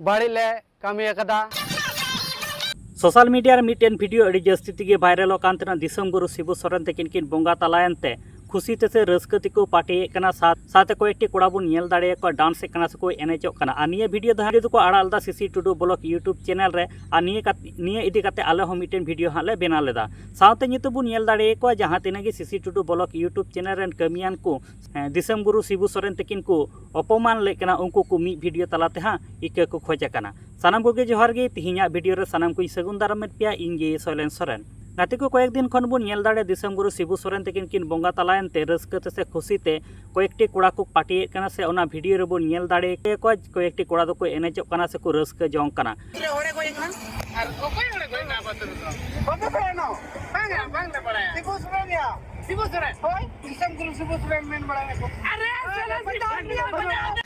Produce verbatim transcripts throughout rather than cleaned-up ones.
ᱵᱟᱹᱲᱤᱡ ᱞᱮ ᱠᱟᱹᱢᱤ ᱟᱠᱟᱫᱟ᱾ ᱥᱳᱥᱟᱞ ᱢᱤᱰᱤᱭᱟ ᱨᱮ ᱢᱤᱫᱴᱮᱱ ᱵᱷᱤᱰᱤᱭᱳ ᱟᱹᱰᱤ ᱡᱟᱹᱥᱛᱤ ᱛᱮᱜᱮ ᱵᱷᱟᱭᱨᱟᱞᱚᱜ ᱠᱟᱱ ᱛᱟᱦᱮᱱᱟ᱾ ᱫᱤᱥᱚᱢ ᱜᱩᱨᱩ ᱥᱤᱵᱩ ᱥᱚᱨᱮᱱ ᱛᱟᱹᱠᱤᱱ ᱠᱤᱱ ᱵᱚᱸᱜᱟ ᱛᱟᱞᱟᱭᱮᱱ ᱛᱮ ᱠᱷᱩᱥᱤ ᱛᱮᱥᱮ ᱨᱟᱹᱥᱠᱟᱹ ᱛᱮᱠᱚ ᱯᱟᱨᱴᱤᱭᱮᱫ ᱠᱟᱱᱟ᱾ ᱥᱟᱶ- ᱥᱟᱶᱛᱮ ᱠᱚᱭᱮᱠᱴᱤ ᱠᱚᱲᱟ ᱵᱚᱱ ᱧᱮᱞ ᱫᱟᱲᱮᱭᱟᱠᱚᱣᱟ ᱰᱟᱱᱥ ᱮᱫ ᱠᱟᱱᱟ ᱥᱮᱠᱚ ᱮᱱᱮᱡᱚᱜ ᱠᱟᱱᱟ᱾ ᱟᱨ ᱱᱤᱭᱟᱹ ᱵᱷᱤᱰᱤᱭᱳ ᱫᱚ ᱦᱟᱸᱜ ᱫᱚᱠᱚ ᱟᱲᱟᱜ ᱞᱮᱫᱟ ᱥᱤᱥᱤ ᱴᱩᱰᱩ ᱵᱞᱚᱜ YouTube ᱪᱮᱱᱮᱞ ᱨᱮ᱾ ᱟᱨ ᱱᱤᱭᱟᱹ ᱠᱟᱛ- ᱱᱤᱭᱟᱹ ᱤᱫᱤ ᱠᱟᱛᱮ ᱟᱞᱮ ᱦᱚᱸ ᱢᱤᱫᱴᱮᱱ ᱵᱷᱤᱰᱤᱭᱳ ᱦᱟᱸᱜ ᱞᱮ ᱵᱮᱱᱟᱣ ᱞᱮᱫᱟ᱾ ᱥᱟᱶᱛᱮ ᱱᱤᱛᱚᱜ ᱵᱚᱱ ᱧᱮᱞ ᱫᱟᱲᱮᱭᱟᱠᱚᱣᱟ ᱡᱟᱦᱟᱸ ᱛᱤᱱᱟᱹᱜ ᱜᱮ ᱥᱤᱥᱤ ᱴᱩᱰᱩ ᱵᱞᱚᱜ YouTube ᱪᱮᱱᱮᱞ ᱨᱮᱱ ᱠᱟᱹᱢᱤᱭᱟᱱ ᱠᱚ, ᱦᱮᱸ, ᱫᱤᱥᱚᱢ ᱜᱩᱨᱩ ᱥᱤᱵᱩ ᱥᱚᱨᱮᱱ ᱛᱟᱹᱠᱤᱱ ᱠᱚ ᱚᱯᱚᱢᱟᱱ ᱞᱮᱫ ᱠᱟᱱᱟ, ᱩᱱᱠᱩ ᱠᱚ ᱢᱤᱫ ᱵᱷᱤᱰᱤᱭᱳ ᱛᱟᱞᱟ ᱛᱮ ᱦᱟᱸᱜ ᱤᱠᱟᱹ ᱠᱚ ᱠᱷᱚᱡ ᱟᱠᱟᱱᱟ᱾ ᱥᱟᱱᱟᱢ ᱠᱚᱜᱮ ᱡᱚᱦᱟᱨ ᱜᱮ᱾ ᱛᱤᱦᱤᱧᱟᱜ ᱵᱷᱤᱰᱤᱭᱳ ᱨᱮ ᱥᱟᱱᱟᱢ ᱠᱚᱧ ᱥᱟᱹᱜᱩᱱ ᱫᱟᱨᱟᱢᱮᱫ ᱯᱮᱭᱟ, ᱤᱧ ᱜᱮ ᱥᱚᱭᱞᱮᱱ ᱥᱚᱨᱮᱱ᱾ ᱜᱟᱛᱮ ᱠᱚ, ᱠᱚᱭᱮᱠ ᱫᱤᱱ ᱠᱷᱚᱱ ᱵᱚᱱ ᱧᱮᱞ ᱫᱟᱲᱮ ᱫᱤᱥᱚᱢ ᱜᱩᱨᱩ ᱥᱤᱵᱩ ᱥᱚᱨᱮᱱ ᱛᱟᱹᱠᱤᱱ ᱠᱤᱱ ᱵᱚᱸᱜᱟ ᱛᱟᱞᱟᱭᱮᱱ ᱛᱮ ᱨᱟᱹᱥᱠᱟᱹ ᱛᱮ ᱥᱮ ᱠᱷᱩᱥᱤ ᱛᱮ ᱠᱚᱭᱮᱠᱴᱤ ᱠᱚᱲᱟ ᱠᱚ ᱯᱟᱨᱴᱤᱭᱮᱫ ᱠᱟᱱᱟ ᱥᱮ ᱚᱱᱟ ᱵᱷᱤᱰᱤᱭᱳ ᱨᱮᱵᱚᱱ ᱧᱮᱞ ᱫᱟᱲᱮ ᱠᱚᱣᱟ ᱠᱚᱭᱮᱠᱴᱤ ᱠᱚᱲᱟ ᱫᱚᱠᱚ ᱮᱱᱮᱡᱚᱜ ᱠᱟᱱᱟ ᱥᱮᱠᱚ ᱨᱟᱹᱥᱠᱟᱹ ᱡᱚᱝ ᱠᱟᱱᱟ᱾ ᱟᱨ ᱚᱠᱚᱭ ᱚᱸᱰᱮ ᱠᱷᱚᱱ ᱱᱟ ᱵᱟᱛᱨᱩᱢ ᱫᱚ? ᱵᱟᱯᱮ ᱵᱟᱲᱟᱭᱟ ᱱᱚᱣᱟ? ᱵᱟᱝᱟ, ᱵᱟᱝᱞᱮ ᱵᱟᱲᱟᱭᱟ᱾ ᱥᱤᱵᱩ ᱥᱚᱨᱮᱱ ᱭᱟ? ᱥᱤᱵᱩ ᱥᱚᱨᱮᱱ᱾ ᱦᱳᱭ, ᱫᱤᱥᱚᱢ ᱜᱩᱨᱩ ᱥᱤᱵᱩ ᱥᱚᱨᱮᱱ ᱢᱮᱱ ᱵᱟᱲᱟᱭᱟ ᱠᱚ᱾ ᱟᱨᱮ, ᱟᱨᱮ, ᱟᱨᱮ, ᱟᱨᱮ, ᱟᱨᱮ, ᱟᱨᱮ᱾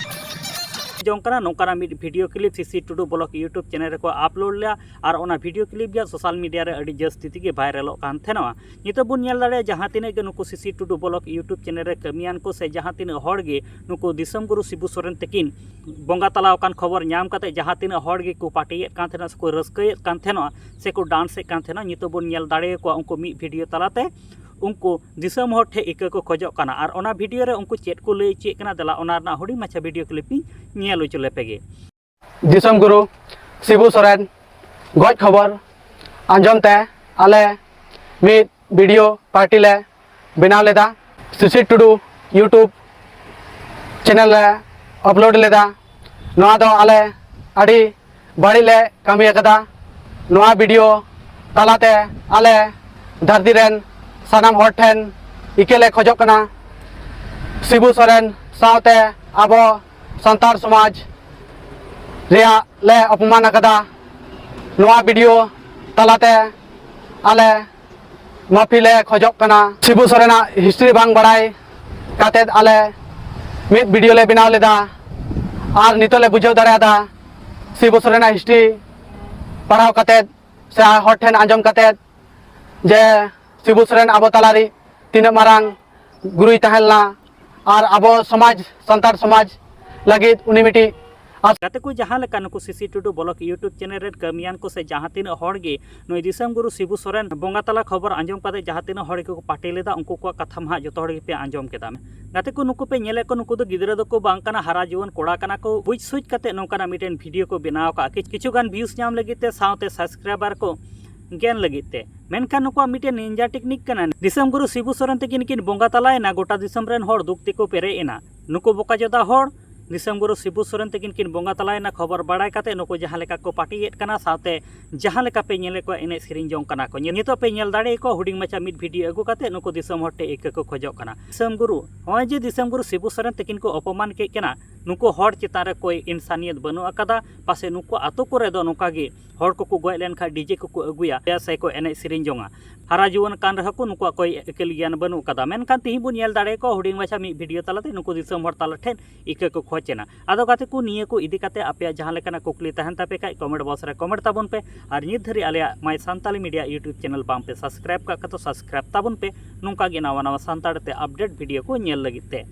ᱡᱚᱝ ᱠᱟᱱᱟ ᱱᱚᱝᱠᱟᱱᱟᱜ ᱢᱤᱫ ᱵᱷᱤᱰᱤᱭᱳ ᱠᱞᱤᱯ ᱥᱤᱥᱤ ᱴᱩᱰᱩ ᱵᱞᱚᱜ YouTube ᱪᱮᱱᱮᱞ ᱨᱮᱠᱚ ᱟᱯᱞᱳᱰ ᱞᱮᱫᱟ᱾ ᱟᱨ ᱚᱱᱟ ᱵᱷᱤᱰᱤᱭᱳ ᱠᱞᱤᱯ ᱜᱮ ᱥᱳᱥᱟᱞ ᱢᱤᱰᱤᱭᱟ ᱨᱮ ᱟᱹᱰᱤ ᱡᱟᱹᱥᱛᱤ ᱛᱮᱜᱮ ᱵᱷᱟᱭᱨᱟᱞᱚᱜ ᱠᱟᱱ ᱛᱟᱦᱮᱱᱚᱜᱼᱟ᱾ ᱱᱤᱛᱚᱜ ᱵᱚᱱ ᱧᱮᱞ ᱫᱟᱲᱮᱭᱟᱜᱼᱟ ᱡᱟᱦᱟᱸ ᱛᱤᱱᱟᱹᱜ ᱜᱮ ᱱᱩᱠᱩ ᱥᱤᱥᱤ ᱴᱩᱰᱩ ᱵᱞᱚᱜ YouTube ᱪᱮᱱᱮᱞ ᱨᱮ ᱠᱟᱹᱢᱤᱭᱟᱱ ᱠᱚ ᱥᱮ ᱡᱟᱦᱟᱸ ᱛᱤᱱᱟᱹᱜ ᱦᱚᱲ ᱜᱮ ᱱᱩᱠᱩ ᱫᱤᱥᱚᱢ ᱜᱩᱨᱩ ᱥᱤᱵᱩ ᱥᱚᱨᱮᱱ ᱛᱟᱹᱠᱤᱱ ᱵᱚᱸᱜᱟ ᱛᱟᱞᱟ ᱟᱠᱟᱱ ᱠᱷᱚᱵᱚᱨ ᱧᱟᱢ ᱠᱟᱛᱮ ᱡᱟᱦᱟᱸ ᱛᱤᱱᱟᱹᱜ ᱦᱚᱲ ᱜᱮᱠᱚ ᱯᱟᱨᱴᱤᱭᱮᱫ ᱠᱟᱱ ᱛᱟᱦᱮᱱᱟ ᱥᱮᱠᱚ ᱨᱟᱹᱥᱠᱟᱹᱭᱮᱫ ᱠᱟᱱ ᱛᱟᱦᱮᱱᱟ ᱥᱮᱠᱚ ᱰᱟᱱᱥ ᱮᱫ ᱠᱟᱱ ᱛᱟᱦᱮᱱᱟ, ᱱᱤᱛᱚᱜ ᱵᱚᱱ ᱧᱮᱞ ᱫᱟᱲᱮᱭᱟᱠᱚᱣᱟ ᱩᱱᱠᱩ ᱢᱤᱫ ᱵᱷᱤᱰᱤᱭᱳ ᱛᱟᱞᱟᱛᱮ ᱩᱱᱠᱩ ᱫᱤᱥᱚᱢ ᱦᱚᱲ ᱴᱷᱮᱱ ᱤᱠᱟᱹ ᱠᱚ ᱠᱷᱚᱡᱚᱜ ᱠᱟᱱᱟ᱾ ᱟᱨ ᱚᱱᱟ ᱵᱷᱤᱰᱤᱭᱳ ᱨᱮ ᱩᱱᱠᱩ ᱪᱮᱫ ᱠᱚ ᱞᱟᱹᱭ ᱦᱚᱪᱚᱭᱮᱫ ᱠᱟᱱᱟ, ᱫᱮᱞᱟ ᱚᱱᱟ ᱨᱮᱱᱟᱜ ᱦᱩᱰᱤᱧ ᱢᱟᱪᱷᱟ ᱵᱷᱤᱰᱤᱭᱳ ᱠᱞᱤᱯ ᱤᱧ ᱧᱮᱞ ᱦᱚᱪᱚ ᱞᱮᱯᱮ ᱜᱮ᱾ ᱫᱤᱥᱚᱢ ᱜᱩᱨᱩ ᱥᱤᱵᱩ ᱥᱚᱨᱮᱱ ᱜᱚᱡ ᱠᱷᱚᱵᱚᱨ ᱟᱸᱡᱚᱢ ᱛᱮ ᱟᱞᱮ ᱢᱤᱫ ᱵᱷᱤᱰᱤᱭᱳ ᱯᱟᱨᱴᱤ ᱞᱮ ᱵᱮᱱᱟᱣ ᱞᱮᱫᱟ᱾ ᱥᱤᱥᱤᱨ ᱴᱩᱰᱩ YouTube ᱪᱮᱱᱮᱞ ᱨᱮ ᱟᱯᱞᱳᱰ ᱞᱮᱫᱟ᱾ ᱱᱚᱣᱟ ᱫᱚ ᱟᱞᱮ ᱟᱹᱰᱤ ᱵᱟᱹᱲᱤᱡ ᱞᱮ ᱠᱟᱹᱢᱤ ᱟᱠᱟᱫᱟ᱾ ᱱᱚᱣᱟ ᱵᱷᱤᱰᱤᱭᱳ ᱛᱟᱞᱟᱛᱮ ᱟᱞᱮ ᱫᱷᱟᱹᱨᱛᱤ ᱨᱮᱱ ᱥᱟᱱᱟᱢ ᱦᱚᱲ ᱴᱷᱮᱱ ᱤᱠᱟᱹ ᱞᱮ ᱠᱷᱚᱡᱚᱜ ᱠᱟᱱᱟ᱾ ᱥᱤᱵᱩ ᱥᱚᱨᱮᱱ ᱥᱟᱶᱛᱮ ᱟᱵᱚ ᱥᱟᱱᱛᱟᱲ ᱥᱚᱢᱟᱡᱽ ᱨᱮᱭᱟᱜ ᱞᱮ ᱚᱯᱚᱢᱟᱱ ᱟᱠᱟᱫᱟ᱾ ᱱᱚᱣᱟ ᱵᱷᱤᱰᱤᱭᱳ ᱛᱟᱞᱟᱛᱮ ᱟᱞᱮ ᱢᱟᱹᱯᱷᱤ ᱞᱮ ᱠᱷᱚᱡᱚᱜ ᱠᱟᱱᱟ᱾ ᱥᱤᱵᱩ ᱥᱚᱨᱮᱱᱟᱜ ᱦᱤᱥᱴᱨᱤ ᱵᱟᱝ ᱵᱟᱲᱟᱭ ᱠᱟᱛᱮᱫ ᱟᱞᱮ ᱢᱤᱫ ᱵᱷᱤᱰᱤᱭᱳ ᱞᱮ ᱵᱮᱱᱟᱣ ᱞᱮᱫᱟ᱾ ᱟᱨ ᱱᱤᱛᱚᱜ ᱞᱮ ᱵᱩᱡᱷᱟᱹᱣ ᱫᱟᱲᱮᱭᱟᱫᱟ ᱥᱤᱵᱩ ᱥᱚᱨᱮᱱᱟᱜ ᱦᱤᱥᱴᱨᱤ ᱯᱟᱲᱦᱟᱣ ᱠᱟᱛᱮᱫ ᱥᱮ ᱦᱚᱲ ᱴᱷᱮᱱ ᱟᱸᱡᱚᱢ ᱠᱟᱛᱮᱫ ᱡᱮ ᱥᱤᱵᱩ ᱥᱚᱨᱮᱱ ᱟᱵᱚ ᱛᱟᱞᱟᱨᱮ ᱛᱤᱱᱟᱹᱜ ᱢᱟᱨᱟᱝ ᱜᱩᱨᱩᱭ ᱛᱟᱦᱮᱸ ᱞᱮᱱᱟ ᱟᱨ ᱟᱵᱚ ᱥᱚᱢᱟᱡᱽ, ᱥᱟᱱᱛᱟᱲ ᱥᱚᱢᱟᱡᱽ ᱞᱟᱹᱜᱤᱫ ᱩᱱᱤ ᱢᱤᱫᱴᱤᱡ ᱟᱨ ᱜᱟᱛᱮ ᱠᱚ, ᱡᱟᱦᱟᱸ ᱞᱮᱠᱟ ᱱᱩᱠᱩ ᱥᱤᱥᱤ ᱴᱩᱰᱩ ᱵᱞᱚᱜ YouTube ᱪᱮᱱᱮᱞ ᱨᱮᱱ ᱠᱟᱹᱢᱤᱭᱟᱱ ᱠᱚ ᱥᱮ ᱡᱟᱦᱟᱸ ᱛᱤᱱᱟᱹᱜ ᱦᱚᱲ ᱜᱮ ᱱᱩᱭ ᱫᱤᱥᱚᱢ ᱜᱩᱨᱩ ᱥᱤᱵᱩ ᱥᱚᱨᱮᱱ ᱵᱚᱸᱜᱟ ᱛᱟᱞᱟ ᱠᱷᱚᱵᱚᱨ ᱟᱸᱡᱚᱢ ᱠᱟᱛᱮ ᱡᱟᱦᱟᱸ ᱛᱤᱱᱟᱹᱜ ᱦᱚᱲ ᱜᱮᱠᱚ ᱯᱟᱹᱴᱤ ᱞᱮᱫᱟ, ᱩᱱᱠᱩ ᱠᱚᱣᱟᱜ ᱠᱟᱛᱷᱟ ᱢᱟ ᱦᱟᱸᱜ ᱡᱚᱛᱚ ᱦᱚᱲ ᱜᱮᱯᱮ ᱟᱸᱡᱚᱢ ᱠᱮᱫᱟ᱾ ᱜᱟᱛᱮ ᱠᱚ, ᱱᱩᱠᱩ ᱯᱮ ᱧᱮᱞᱮᱫ ᱠᱚ, ᱱᱩᱠᱩ ᱫᱚ ᱜᱤᱫᱽᱨᱟᱹ ᱫᱚᱠᱚ ᱵᱟᱝ ᱠᱟᱱᱟ, ᱦᱟᱨᱟ ᱡᱩᱣᱟᱹᱱ ᱠᱚᱲᱟ ᱠᱟᱱᱟ ᱠᱚ᱾ ᱵᱩᱡᱽ ᱥᱩᱡᱽ ᱠᱟᱛᱮ ᱱᱚᱝᱠᱟᱱᱟᱜ ᱢᱤᱫᱴᱮᱱ ᱵᱷᱤᱰᱤᱭᱳ ᱠᱚ ᱵᱮᱱᱟᱣ ᱠᱟᱜᱼᱟ, ᱠᱤᱪ- ᱠᱤᱪᱷᱩ ᱜᱟᱱ ᱵᱷᱤᱭᱩᱥ ᱧᱟᱢ ᱞᱟᱹᱜᱤᱫ ᱛᱮ, ᱥᱟᱶᱛᱮ ᱥᱟᱵᱥᱠᱨᱟᱭᱵᱟᱨ ᱠᱚ ᱜᱮᱱ ᱞᱟᱹᱜᱤᱫ ᱛᱮ᱾ ᱢᱮᱱᱠᱷᱟᱱ ᱱᱩᱠᱩᱣᱟᱜ ᱢᱤᱫᱴᱮᱱ ᱱᱤᱱᱡᱟ ᱴᱮᱠᱱᱤᱠ ᱠᱟᱱᱟ᱾ ᱫᱤᱥᱚᱢ ᱜᱩᱨᱩ ᱥᱤᱵᱩ ᱥᱚᱨᱮᱱ ᱛᱟᱹᱠᱤᱱ ᱠᱤᱱ ᱵᱚᱸᱜᱟ ᱛᱟᱞᱟᱭᱮᱱᱟ, ᱜᱚᱴᱟ ᱫᱤᱥᱚᱢ ᱨᱮᱱ ᱦᱚᱲ ᱫᱩᱠ ᱛᱮᱠᱚ ᱯᱮᱨᱮᱡ ᱮᱱᱟ᱾ ᱱᱩᱠᱩ ᱵᱚᱠᱟ ᱡᱚᱫᱟ ᱦᱚᱲ ᱫᱤᱥᱚᱢ ᱜᱩᱨᱩ ᱥᱤᱵᱩ ᱥᱚᱨᱮᱱ ᱛᱟᱹᱠᱤᱱ ᱠᱤᱱ ᱵᱚᱸᱜᱟ ᱛᱟᱞᱟᱭᱮᱱᱟ ᱠᱷᱚᱵᱚᱨ ᱵᱟᱲᱟᱭ ᱠᱟᱛᱮ ᱱᱩᱠᱩ ᱡᱟᱦᱟᱸ ᱞᱮᱠᱟ ᱠᱚ ᱯᱟᱹᱴᱤᱭᱮᱫ ᱠᱟᱱᱟ, ᱥᱟᱶᱛᱮ ᱡᱟᱦᱟᱸ ᱞᱮᱠᱟ ᱯᱮ ᱧᱮᱞᱮᱫ ᱠᱚᱣᱟ ᱮᱱᱮᱡ ᱥᱮᱨᱮᱧ ᱡᱚᱝ ᱠᱟᱱᱟ ᱠᱚ᱾ ᱱᱤᱛᱚᱜ ᱯᱮ ᱧᱮᱞ ᱫᱟᱲᱮᱭᱟᱠᱚᱣᱟ, ᱦᱩᱰᱤᱧ ᱢᱟᱪᱷᱟ ᱢᱤᱫ ᱵᱷᱤᱰᱤᱭᱳ ᱟᱹᱜᱩ ᱠᱟᱛᱮ ᱱᱩᱠᱩ ᱫᱤᱥᱚᱢ ᱦᱚᱲ ᱴᱷᱮᱱ ᱤᱠᱟᱹ ᱠᱚ ᱠᱷᱚᱡᱚᱜ ᱠᱟᱱᱟ᱾ ᱫᱤᱥᱚᱢ ᱜᱩᱨᱩ, ᱱᱚᱜᱼᱚᱭ ᱡᱮ ᱫᱤᱥᱚᱢ ᱜᱩᱨᱩ ᱥᱤᱵᱩ ᱥᱚᱨᱮᱱ ᱛᱟᱹᱠᱤᱱ ᱠᱚ ᱚᱯᱚᱢᱟᱱ ᱠᱮᱫ ᱠᱤᱱᱟ, ᱱᱩᱠᱩ ᱦᱚᱲ ᱪᱮᱛᱟᱱ ᱨᱮ ᱠᱳᱭ ᱤᱱᱥᱟᱱᱤᱭᱚᱛ ᱵᱟᱹᱱᱩᱜ ᱟᱠᱟᱫᱟ᱾ ᱯᱟᱥᱮ ᱱᱩᱠᱩ ᱟᱛᱳ ᱠᱚᱨᱮ ᱫᱚ ᱱᱚᱝᱠᱟ ᱜᱮ ᱦᱚᱲ ᱠᱚᱠᱚ ᱜᱚᱡ ᱞᱮᱱᱠᱷᱟᱱ ᱰᱤᱡᱮ ᱠᱚᱠᱚ ᱟᱹᱜᱩᱭᱟ ᱥᱮ ᱠᱚ ᱮᱱᱮᱡ ᱥᱮᱨᱮᱧ ᱡᱚᱝᱟ᱾ ᱦᱟᱨᱟ ᱡᱩᱣᱟᱹᱱ ᱠᱟᱱ ᱨᱮᱦᱚᱸ ᱠᱚ, ᱱᱩᱠᱩᱣᱟᱜ ᱠᱳᱭ ᱟᱹᱠᱤᱞ ᱜᱮᱭᱟᱱ ᱵᱟᱹᱱᱩᱜ ᱟᱠᱟᱫᱟ᱾ ᱢᱮᱱᱠᱷᱟᱱ ᱛᱤᱦᱤᱧ ᱵᱚᱱ ᱧᱮᱞ ᱫᱟᱲᱮᱭᱟᱠᱚᱣᱟ, ᱦᱩᱰᱤᱧ ᱢᱟᱪᱷᱟ ᱢᱤᱫ ᱵᱷᱤᱰᱤᱭᱳ ᱛᱟᱞᱟᱛᱮ ᱱᱩᱠᱩ ᱫᱤᱥᱚᱢ ᱦᱚᱲ ᱛᱟᱞᱟ ᱴᱷᱮᱱ ᱤᱠᱟᱹ ᱠᱚ ᱠᱷᱚᱡ ᱮᱱᱟ᱾ ᱟᱫᱚ ᱜᱟᱛᱮ ᱠᱚ, ᱱᱤᱭᱟᱹ ᱠᱚ ᱤᱫᱤ ᱠᱟᱛᱮ ᱟᱯᱮᱭᱟᱜ ᱡᱟᱦᱟᱸ ᱞᱮᱠᱟᱱᱟᱜ ᱠᱩᱠᱞᱤ ᱛᱟᱦᱮᱱ ᱛᱟᱯᱮ ᱠᱷᱟᱡ, ᱠᱚᱢᱮᱱᱴ ᱵᱚᱠᱥ ᱨᱮ ᱠᱚᱢᱮᱱᱴ ᱛᱟᱵᱚᱱ ᱯᱮ᱾ ᱟᱨ ᱱᱤᱛ ᱫᱷᱟᱹᱨᱤᱡ ᱟᱞᱮᱭᱟᱜ My Santali Media YouTube channel ᱵᱟᱝ ᱯᱮ ᱥᱟᱵᱥᱠᱨᱟᱭᱤᱵ ᱠᱟᱜ ᱠᱷᱟᱡ ᱫᱚ ᱥᱟᱵᱥᱠᱨᱟᱭᱤᱵ ᱛᱟᱵᱚᱱ ᱯᱮ᱾ ᱱᱚᱝᱠᱟ ᱜᱮ ᱱᱟᱣᱟ ᱱᱟᱣᱟ ᱥᱟᱱᱛᱟᱲ ᱛᱮ ᱟᱯᱰᱮᱴ ᱵᱷᱤᱰᱤᱭᱳ ᱠᱚ ᱧᱮᱞ ᱞᱟᱹᱜᱤᱫ ᱛᱮ᱾